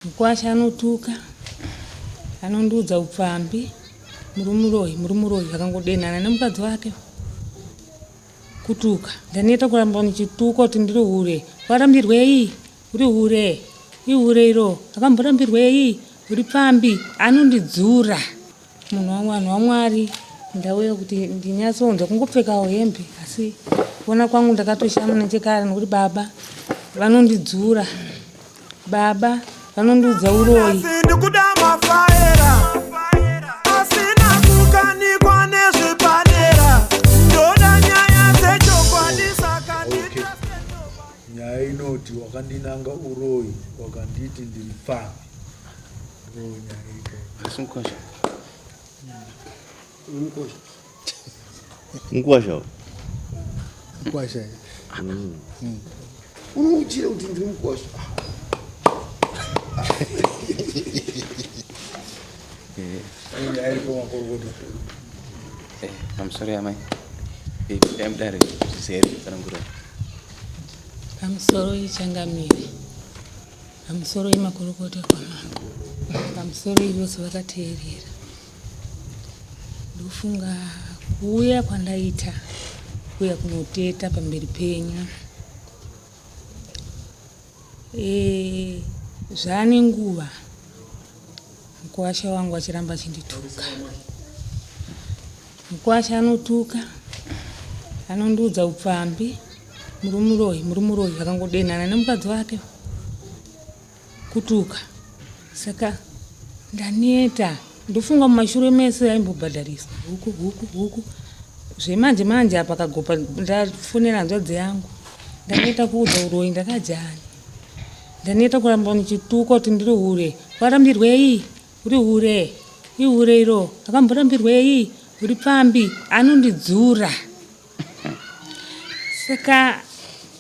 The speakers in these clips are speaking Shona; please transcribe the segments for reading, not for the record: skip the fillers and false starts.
Mukwasha anotuka, anondiudza upfambi, muri muroyi, muri muroyi, akangodenhana nemukadzi wake kutuka. Ndaneta kuramba ndichitukwa kuti ndiri hure. Warambirwei? Uri hure, ihure iro. Akamborambirwei? Uri pfambi. Anondidzura. Munhu wavanhu vaMwari ndauya kuti ndinyatsonzwa kungopfekawo hembe asi kuona kwangu ndakatoshama nechekare nekuti baba vanondidzura baba vanondiudza uroyi. Ndikuda mafaera asina kukanikwa nezvipanera ndoda nyaya dzechokwadi saka Okay. Nyaya inoti wakandinanga uroyi wakanditi ndiri pfambi. Asi mukwasha. Mukwasha. Mukwasha. Mukwasha. Unomuchira kuti ndiri mukwasha. Nyaya iripo makorokota. Eh, pamusoro yamai. Eh, dai mudare zvizere tsanangura. Pamusoro ichangamire. Pamusoro imakorokota kwamambo. Pamusoro ivose vakateerera. Ndofunga kuuya kwandaita kuya kunoteta pamberi penyu. E, zvane nguva mukuwasha wangu achiramba achindituka. Mukwasha anotuka, anondiudza upfambi, muri muroyi, muri muroyi, akangodenhana nemukadzi wake kutuka. Saka ndaneta, ndofunga mumashure mese aimbobhadhariswa huku huku huku. Zvemanje manje apa kagopa ndafonera hanzvadzi yangu, ndaneta kuudza uroyi ndakajani. Ndaneta kuramba ndichitukwa kuti ndiri hure, warambirwei? Uri hure, ihure iro, akamborambirwei? Uri pfambi, anondidzura. Saka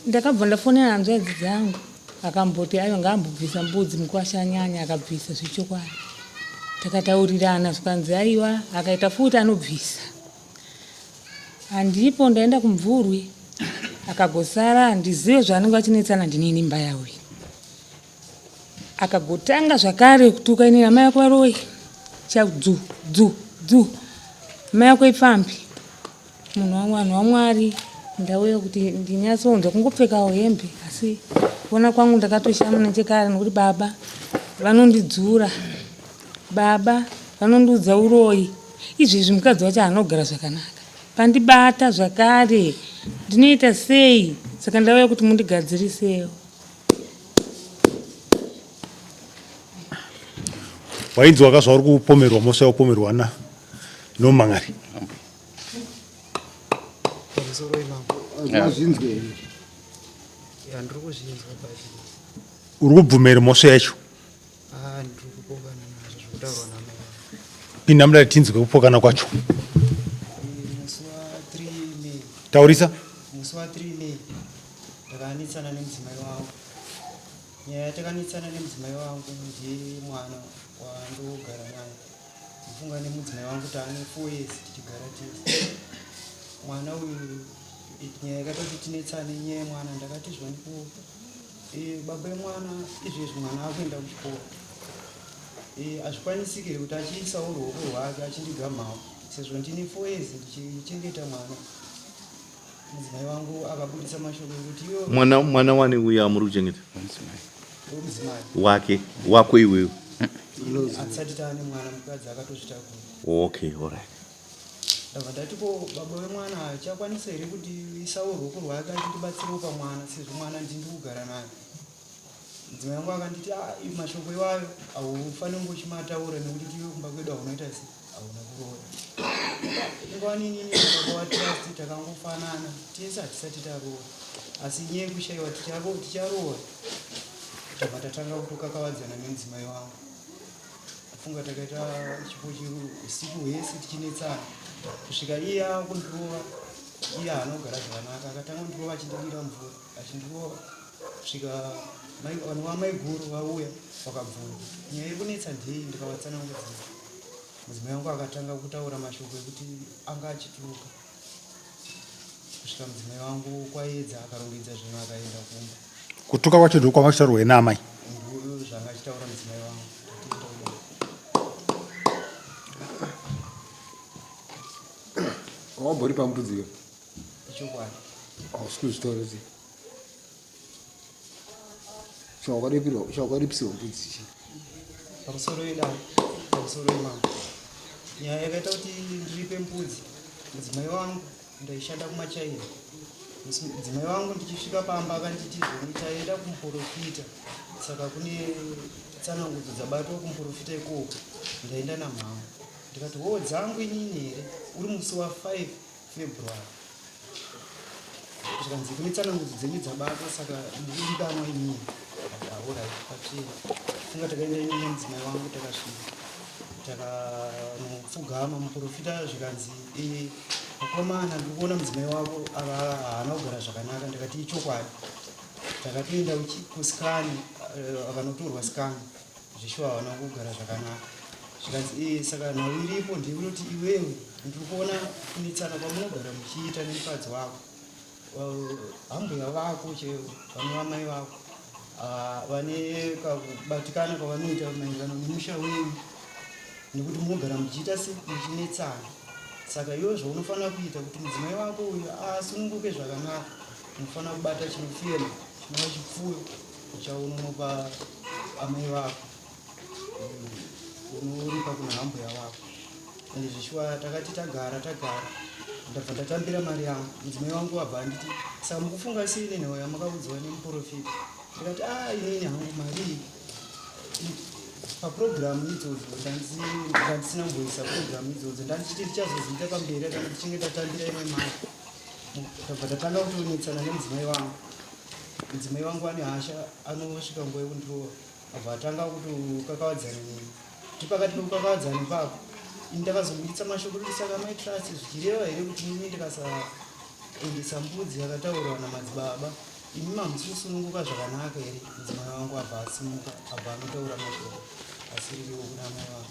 ndakabva ndafonera hanzvadzi dzangu, akamboti aiwa ngaambobvisa mbudzi mukwasha anyanya, akabvisa zvechokwadi. Takataurirana zvikanzi aiwa, akaita futi anobvisa. Handipo ndaenda kumvurwi, akagosara handizive zvaanenge achinetsana ndini imba yavo iyi. Akagotanga zvakare kutuka inini amai ako varoyi cha dzu dzu dzu amai ako ipfambi munhu wavanhu vaMwari ndauya kuti ndinyatsonzwa kungopfekawo hembe asi kuona kwangu ndakatoshama nechekare nekuti baba vanondidzura baba vanondiudza uroyi izvezvi mukadzi wacho haana kugara zvakanaka pandibata zvakare ndinoita sei saka ndauya kuti mundigadzirisewo Wainzwa ka zvauri kupomerwa mhosva yaupomerwa na nomangari. Pamusoro imambo. Mazvinzwe here? Ya ndiri kuzvinzwa but Uri kubvuma here mhosva yacho? ah ndiri kupokana nazvo zvekutaurwa namai vangu. Pinda mudare tinzwe kupokana kwacho. Musi wa 3 May. Taurisa. Musi wa 3 May Ndakanetsana nemudzimai wangu. Nyaya yatakanetsana nemudzimai wangu ndemwana wandogara naye. Ndofunga nemudzimai wangu taane 4 years tichigara tese. Mwana uyu nyaya yakaita kuti tinetsane inyaya yemwana. Ndakati zvaniko e, baba emwana izvezvi mwana akuenda kuchikoro e, hazvikwanisiki here kuti achiisawo ruoko rwake achindigamhawo sezvo ndine 4 years ndichichengeta mwana. Mudzimai wangu akabudisa mashoko ekuti iwe Mwana mwana wani uya amuri kuchengeta? Wemudzimai. Wake, wako iwewe. Ini hatisati taane mwana mukadzi akatozvitakura. Okay, all right. Ndabva ndati ko baba vemwana achakwanisa here kuti isawo ruoko rwake achindibatsirawo pamwana sezvo mwana ndini ndikugara naye. Mudzimai wangu akanditi ah, mashoko iwayo haufaniri kunge uchimataura nekuti iwe kumba kwedu haunoita sei hauna kuroora. Ingawani inini baba waTrust takangofanana tese hatisati taroora asi nyaya yekushaiwa ticharoora tabva tatanga kutokakavadzana nemudzimai wangu. Kufunga takaita chipo usiku hwese tichinetsana kusvika iye akundirova iye haana kugara zvakanaka akatanga kundirova achindidira mvura achindirova kusvika vanhu vamaiguru vauya vakabvunza nyaya iri kunetsa ndei ndikavatsanangudzira mudzimai wangu akatanga kutaura mashoko ekuti anga achituka kusvika mudzimai wangu kwaedza akarongedza zvinhu akaenda kumba Kutuka kwacho ndokwanga kuchitaurwa here naamai? Ndozvanga anga achitaura mudzimai wangu. Ndatenda kudai. Wamboripa mbudzi iwe? Ichokwadi. Hausi kuzvitaura sei? Chawakaripisirwa mbudzi chii? Pamusoro yedare, pamusoro yemambo. Nyaya yakaita kuti ndiripe mbudzi, mudzimai wangu ndaishanda kumachaina. Mudzimai wangu ndichisvika pamba akanditi zvoni taenda kumuporofita saka kune tsanangudzo dzabatwa kumuporofita ikoko ndaenda namhama. Ndikati hoo dzangu inini here uri musi wa 5 February zvikanzi kune tsanangudzo dzenyu dzabatwa saka mukudikanwa inini aorit patsvina funga takaenda inini nemudzimai wangu takasvika takanopfugama muprofita zvikanzi e, mukomana ndiri kuona mudzimai wako ava haana kugara zvakanaka ndikati ichokwadi takatoenda kusikani eh, akanotorwa sikani Zveshuwa havana kugara zvakanaka. Zvikanzi ee saka nhau iripo ndeyekutoti iwewe ndiri kuona kunetsana kwamunogara muchiita nemukadzi wako. Hambuya vako chaivo vanova mai vako ah, vane kakubatikana kwavanoita maererano nemusha wenyu nekuti munogara muchiita se muchinetsana. Saka iwe zvaunofanira kuita kuti mudzimai wako uyu asununguke zvakanaka unofanira kubata chinofema chinova chipfuyo chaunonopa amai vako unoripa kuna hambuya vako ende zveshuwa takati tagara tagara ndabva ndatambira mari yangu mudzimai wangu abva anditi saka mukufunga sei nenhau yamakaudzwa nemuprofita ndikati a ah, inini hangu mari iyi papurogiramu idzodzo ndandisina kumboisa purogiramu idzodzo ndandichiti ndichazoziita pamberi kana ndichinge ndatambira imwe mari ndabva ndatanga kutonetsana nemudzimai wangu Mudzimai wangu ane hasha anosvika nguva yekundirova abva atanga kutokakavadzana neni. Tiri pakati pekukakavadzana ipapo ini ndakazobuditsa mashoko kuti saka mai Trust zvichireva here kuti ini ndikasaendesa mbudzi yakataurwa namadzibaba imi mamusi kusununguka zvakanaka here? Mudzimai wangu abva asimuka abva anotaura mashoko asiririwo kuna amai vangu.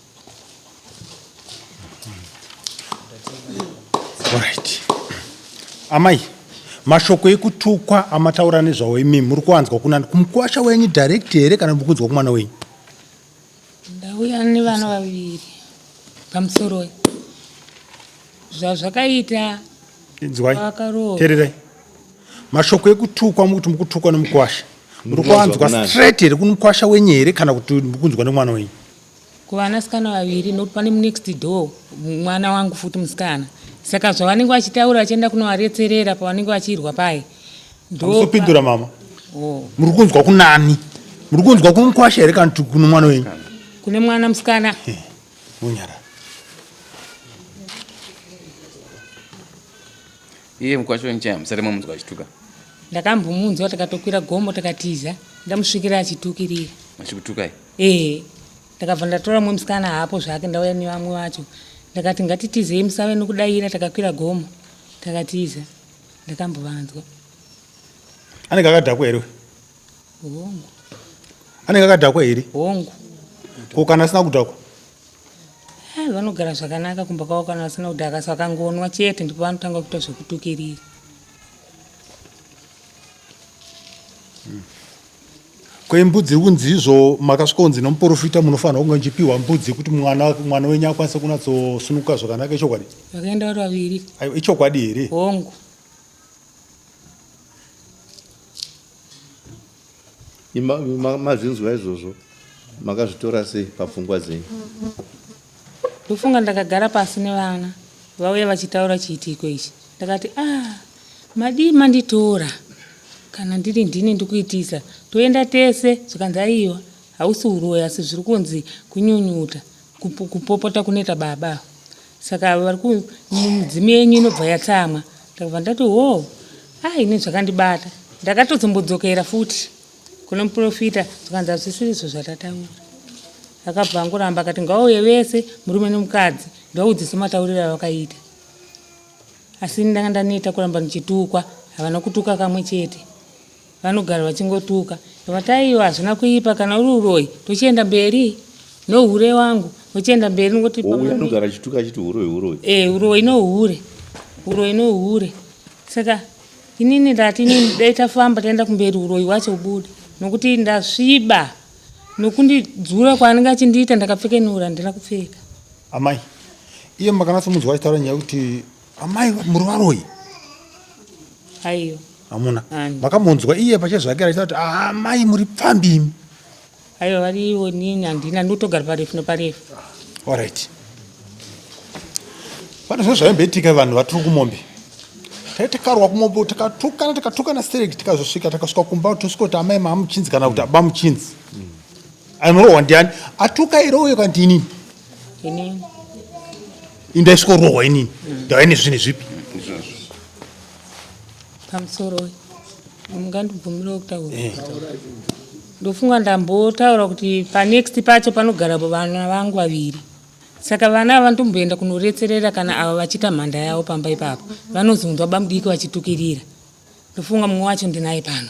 Alright. Amai, mashoko ekutukwa amataura nezvawo imi muri kuanzwa kuna kumukwasha wenyu direct here kana muri kunzwa kumwana wenyu? Ndauya nevana vaviri pamusoro zvazvakaita Inzwai. Tererai. Mashoko ekutukwa mukuti mukutukwa nemukwasha. Muri kuanzwa straight here kumukwasha wenyu here kana kuti muri kunzwa nemwana wenyu? Kuvanasikana vaviri nokuti pane munext door mwana wangu futi musikana saka zvavanenge vachitaura vachienda kunovaretserera pavanenge vachirwa paye ndopindura mama oh. muri kunzwa kunani muri kunzwa kumukwasha here kana kuti kune mwana wenyu kune mwana musikana munyara Iye mukwasha wenyu chaya musati mamunzwa achituka. Ndakambomunzwa takatokwira gomo takatiza ndamusvikira achitukirira. Achikutukai? Eh. Ndakabva ndatora mumwe musikana hapo zvake ndauya nevamwe vacho. Ndakati ngatitizei musave nokudaira takakwira gomo takatiza. Ndakambovanzwa. Anenge akadhakwa here? Hongu. Anenge akadhakwa here? Hongu. Ko kana asina kudhakwa? Ah, vanogara zvakanaka kumba kwavo kana vasina kudhaka asi vakangonwa chete ndipo vanotanga kuita zvekutukirira. Ko imbudzi iri kunzi izvo makasvika kunzi nomuporofita munofanirwa kunge muchipiwa mbudzi yekuti mwana mwana wenyu akwanise kunatsosunuka zvakanaka ichokwadi? Vakaenda vari vaviri. Aiwa ichokwadi here? Hongu. Mazvinzwa izvozvo makazvitora sei papfungwa dzenyu? Ndofunga ndakagara pasi nevana vauya vachitaura chiitiko ichi ndakati ah madii manditora kana ndiri ndini ndikuitisa toenda tese zvikanzi aiwa hausi uroyi asi zviri kunzi kunyunyuta kupopota kunoita baba saka vari mudzimu yenyu inobva yatsamwa ndakabva ndati hoo ah ini zvakandibata ndakatozombodzokera futi kune muprofita zvikanzi hazvisirizvo zvatataura akabva angoramba akati ngauye vese murume nemukadzi ndivaudze sematauriro avakaita asi ndanga ndaneta kuramba ndichitukwa havana kutuka kamwe chete Vanogara vachingotuka ndovati aiwa hazvina kuipa kana uri uroyi tochienda mberi nohure wangu vochienda mberi nokuti Uyu anogara achituka achiti huroyi huroyi. Eh uroyi nohure uroyi nohure saka inini ndati inini dai tafamba taenda kumberi uroyi wacho ubude nokuti ndasviba. Nokundidzura kwaanenge achindiita ndakapfeka inura handina kupfeka. Amai, iye makanatsomunzwa achitaura nyaya yekuti amai muri varoyi? Aiwa. Hamuna. Ani. Makamunzwa iye pachezvake achitaura kuti amai muri pfambi imi? Aiwa vari ivo nini handina ndotogara parefu neparefu. Alright. Pane zvinhu zvaimboitika vanhu vatiri kumombe. Taitakarwa kumombe tikatukana tikatukana stereki tikazosvika takasvika kumba tosvika kuti amai mamuchinzi kana kuti aba muchinzi. Anorohwa ndiani? Atuka here uye kana inini? Inini. Indaisvikorohwa inini. Ndauya nezvinhu zvipi? Pamusoro mungandibvumirawo kutaura. Ndofunga ndambotaura kuti panext pacho panogara vana vangu vaviri. Saka vana ava ndomboenda kunoretserera kana ava vachiita mhanda yavo pamba ipapo. Vanozonzwa bamudiki vachitukirira. Ndofunga mumwe wacho ndinaye pano.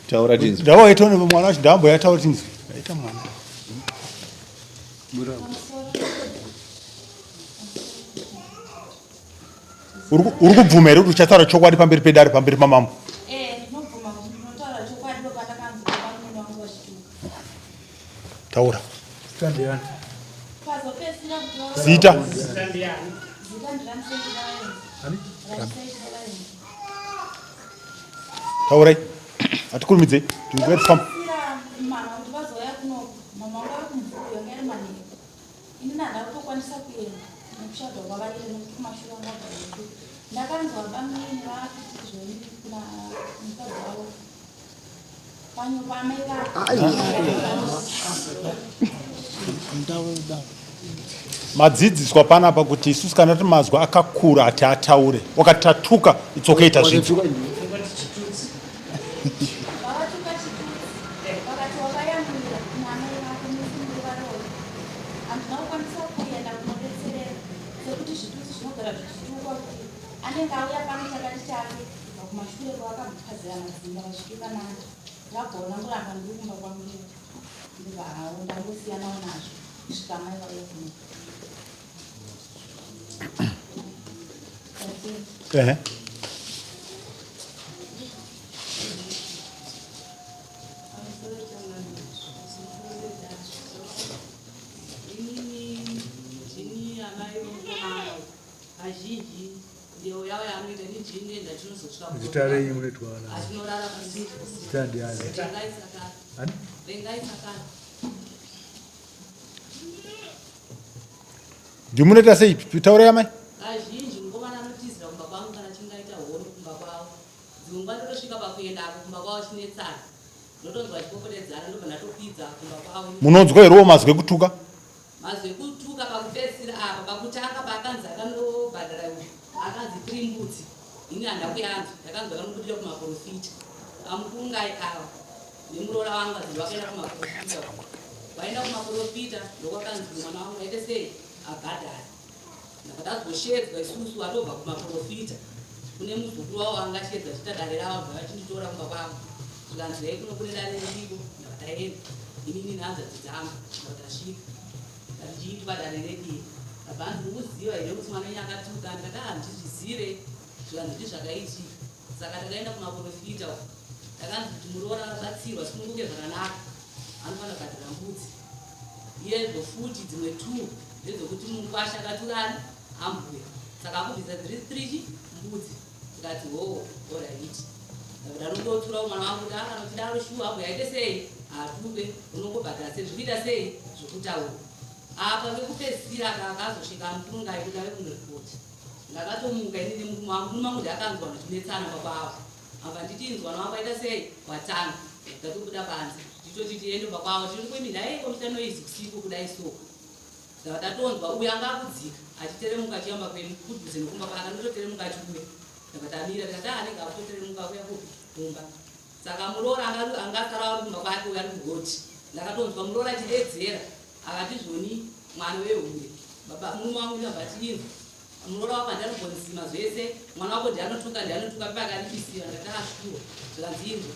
Taura tinzwe. Ndawaita mwana wacho ndamboya taura tinzwe. Aita mwana. Uri kubvuma here kuti uchataura chokwadi pamberi pedare pamberi pamambo? Eh, ndinobvuma kuti ndinotaura chokwadi pandakanzwa vamwene vangu vachituka. Taura. Pazopedzisira kuti vava- Zita. Zita ndiRamsey Vaenzi. Ramsey Vaenzi. Taurai. Atikurumidze. Tinguva tifamba. Pazopedzisira mama kuti vazouya kunoku, mama vangu vari kumvuu yanga iri manheru. Inini handina kutokwanisa kuenda nekushadwa kwavaita nekuti kumashure vanga vabva refu. Ndakanzwa bamunini vakuti zvoni kuna mukadzi wavo panyopa amai vake. Madzidziswa panapa kuti isusu kana tati mazwi akakura ati ataure wakati tatuka it's okay tazvinzwa. Vavatuka chitutsi vakati wakayamwira kuna amai vako musi muri varoyi. Handina kukwanisa kuenda kunobetserera sekuti zvitutsi zvinogara zvichitukwa kuti anenge auya pano chakati chake kubva kumashure kwavakapazira madzimba vachituka nani. Ndagona kuramba ndiri kumba kwangu ndobva hawo ndangosiyanawo nazvo kusvika amai vauya kuno. Ehe. Zita renyu munoitwa ana? Zita ndiani? Ani? Ndimunoita sei? Taurai amai. Kazhinji mukomana anotizira kumba kwangu kana achinge aita hondo kumba kwavo. Dzimwe nguva ndotosvika pakuendako kumba kwavo chinetsana. Ndotonzwa vachipopotedzana ndobva ndatokwidza kumba kwavo. Munonzwa here wo mazwi ekutuka? Mazwi ekutuka pakupedzisira apa pakutanga paakanzi akanobhadhara uyu akanzi three mbudzi ini handina kuyanzwa ndakanzwa akanobudira kumaporofita amukungai ava nemuroora wangu azinzi vakaenda kumaporofita vaenda kumaporofita ndokwakanzi mwana wangu aite sei abhadhare ndabva tazoshedzwa isusu atobva kumaporofita kune muzukuru wavo anga ashedza achiita dare ravo bva vachinditora kumba kwangu zvikanzi hei kuno kune dare ririko ndabva taenda inini nehanzvadzi dzangu ndabva tasvika tichiitwa dare redii ndabva hanzi mukuziva here kuti mwana wenyu akatuka ndikati ah handizvizive zvikanzi ndizvakaitika saka takaenda kumaporofita uko takanzi kuti muroora abatsirwa sununguke zvakanaka anofanira kubhadhara mbudzi Iyezvo futi dzimwe two ndedzokuti mukwasha akaturani ambuya saka akubvisa dziri three chi mbudzi ndikati hoo oraiti ndakungotsurawo mwana wangu kuti akana uchidaro shuwa ambuya aite sei atuke unongobhadhara sei zvikuita sei zvokutaura apa vekupedzisira aka akazosvika amutungai kuti ave kunoripoti ndakatomuka ini nemurume wangu murume wangu ndiakanzwa ndichinetsana baba avo Apa nditi inzwa wangu waita sei watanga ndatobuda panze tichitoti tiende kumba kwavo tiri kuimi nhai komuita noise usiku kudai so ndava tatonzwa uyu anga akudzika achiteremuka achiyamba kwedu kudhuze nokumba kwake anototeremuka achiuya ndabva tamira tikati ah anenge akutoteremuka akuya kupi kumba saka muroora anga asara ari kumba kwake uyu ari kugoti ndakatonzwa muroora achidedzera akati zvoni mwana wehure baba murume wangu ndabva ati inzwa Muroora wako handianobvonzima zvese mwana wako ndianotuka ndianotuka pepa akandibisira ndikati ashuwa ah, zvikanzi inzwa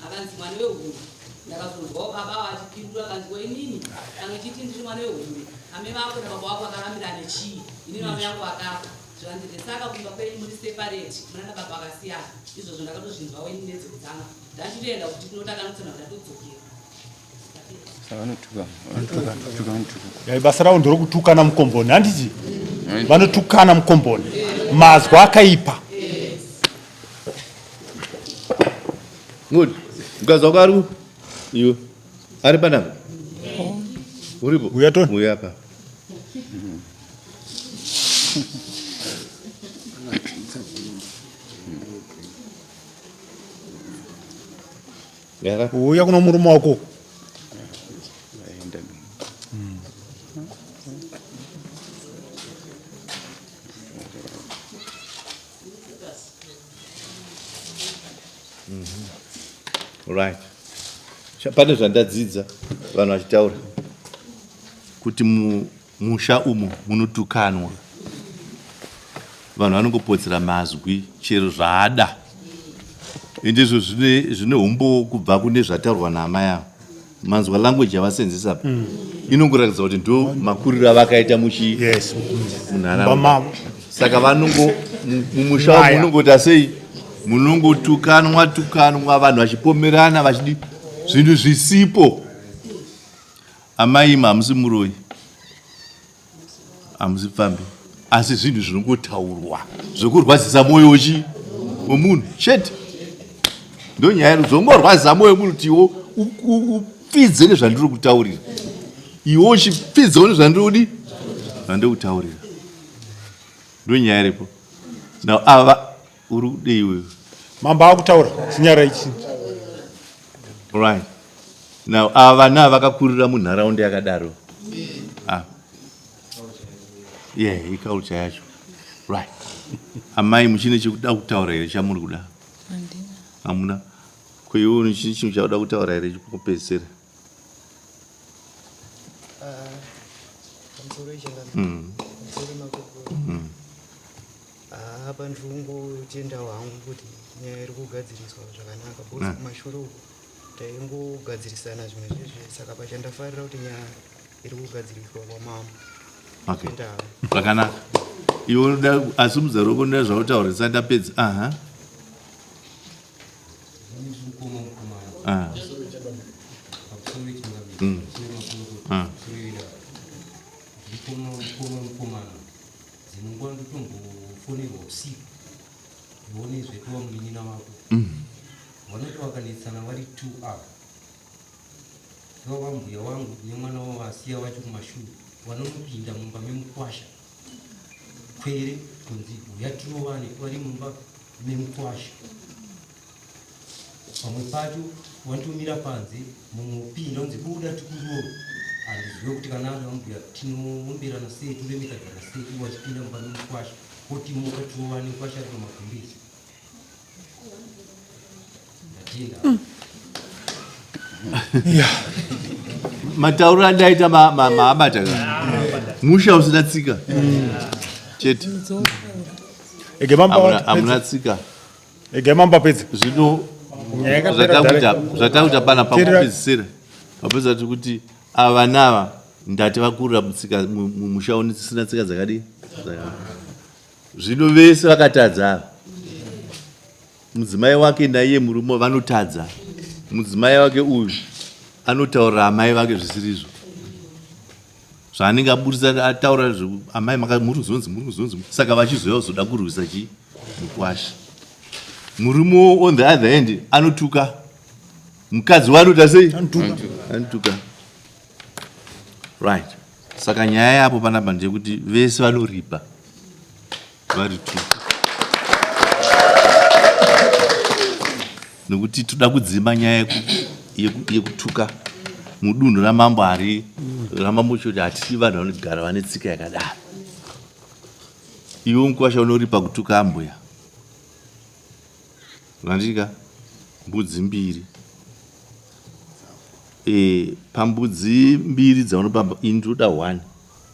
akanzi mwana wehure ndakazonzwawo baba avo achipindura akanzi ko inini kana uchiti ndiri mwana wehure ame vako nababa wako akarambirane chii inini mama yangu akafa zvikanzi ndesaka kumba kwenyu muri separate muna nababa akasiyana izvozvo ndakatozvinzwawo ini nedzeko dzangu. Ndachitoenda kuti tinotakanutsana ndatodzokera. Vanotuka, vanotuka, tuka, vanotuka. Ya, basa ravo nderokutukana mukomboni handiti vanotukana mukomboni mazwi akaipa Good. Mukadzi wako ari kupi? Iwe. Ari panapa? Uripo? Uya toni. Uya apa. Uya kuno murume wako. Right. Pane zvandadzidza vanhu vachitaura kuti musha umu munotukanwa. Vanhu vanongopotsera mazwi chero zvaada. Ende izvo zvine zvine humbowo kubva kune zvataurwa naamai ava. Manzwa language yavasenzesa apa. Inongoratidza kuti ndo makuriro avakaita muchi Yes. munharaunda. Mumba mavo. Saka vanongo mumusha umu Maya. munongoita sei? Munongotukanwa tukanwa vanhu vachipomerana vachidi zvinhu zvisipo. Amai imi hamusi muroyi. Hamusi pfambi. Asi zvinhu zvinongotaurwa zvekurwadzisa mwoyo wechi wemunhu chete. Ndonyaya iri zvongorwadzisa mwoyo wemunhu kuti iwe upfidze nezvandiri kutaurira. Iwe uchipfidzawo nezvandiri kudi zvandiri kutaurira. Ndonyaya iripo. Now ava uri kudei iwewe? Mambo akutaura chinyara ichi. Right. Now ava vana vakakurira munharaunda yakadaro. Ah. Yeah, iculture yacho. Right. Amai muchine chekuda kutaura here chamuri kuda? Handina. Hamuna. Ko iwe une chinhu chauda kutaura here chekupedzisira? Pamusoro ichangamire. Pamusoro makoko. Apa ndiri kungotendawo hangu kuti nyaya iri kugadziriswa zvakanaka because kumashure uku taingogadzirisana zvimwe zvezve saka pachandafarira kuti nyaya iri kugadziriswa kwamambo. Okay. Tenda hangu. Zvakanaka. Iwe unoda asimudza ruoko unoda zvautaura ndisati ndapedza. Aha. Ah. Ah. Dzimwe nguva ndotombofonerwa usiku ndione zvetowa munin'ina wako. Vanoti vakanetsana vari two ava vava mbuya wangu nemwana wavasiya vacho kumashure vanonopinda mumba memukwasha kwere kunzi huya tirovane vari mumba memukwasha. Pamwe pacho wanotomira panze mumwe wopinda unzi buda tikurove. Handizive kuti kana ari ambuya tinoomberana sei toremekadzana sei ivo vachipinda mumba memukwasha votimuka tirovane mukwasha ari pamagumbezi. Ndatenda. Matauriro andaita maabata ka? Musha usina tsika. Chete. Ege mambo Hamuna tsika. Regai mambo apedze. Zvino Nyaya yakapera zvatakuita dare. zvatakuita pana Teerera. pakupedzisira mapedzisira tiri kuti ava vana ava ndati vakurira mutsika mumusha unisina tsika dzakadii Dzaka- zvino vese vakatadza ava mudzimai wake naiye murume vanotadza mudzimai wake uyu anotaurira amai vake zvisirizvo zvaanenge aburitsa ataura amai muri kuzonzi muri kuzonzi saka vachizouya kuzoda kurwisa chii mukwasha murume on the other hand anotuka mukadzi wanoita sei anotuka right saka nyaya yapo panapa ndeyekuti vese vanoripa vari two nekuti toda kudzima nyaya yekutuka mudunhu ramambo hari ramambo choti hatisi vanhu vanogara vane tsika yakadaro iwe mukwasha unoripa kutuka ambuya vandika mbudzi mbiri e, pambudzi mbiri dzaunopa ini ndoda one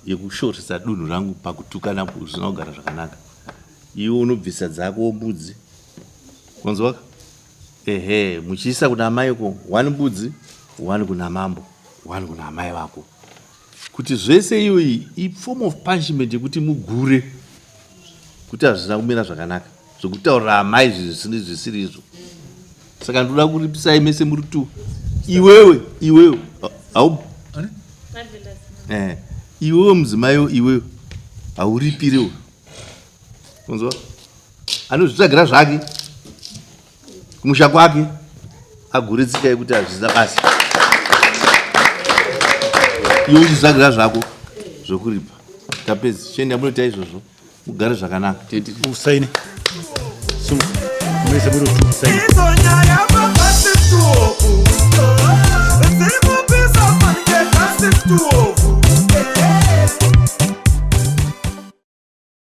yekushoresa dunhu rangu pakutukana zvisina kugara zvakanaka iwe unobvisa dzako mbudzi wanzwaka ehe muchiisa kuna amai ko one mbudzi one kuna mambo one kuna amai vako kuti zvese iyoyi iform of punishment yekuti mugure kuti hazvina kumira zvakanaka zvekutaurira amai zvisiri izvo. Saka ndoda kuripisai mese muri two. Iwewe, iwewe au eh, iwewe mudzimai iwewe hauripiriwo. Unzwa? Anozvitsvagira zvake kumusha kwake agure tsika yekuti hazvisa basa. Iwe uchitsvagira zvako zvokuripa. Tapedza. Chienda munoita izvozvo. Mugare zvakanaka. Usaine. Mese muri usaine. Idzo nyaya.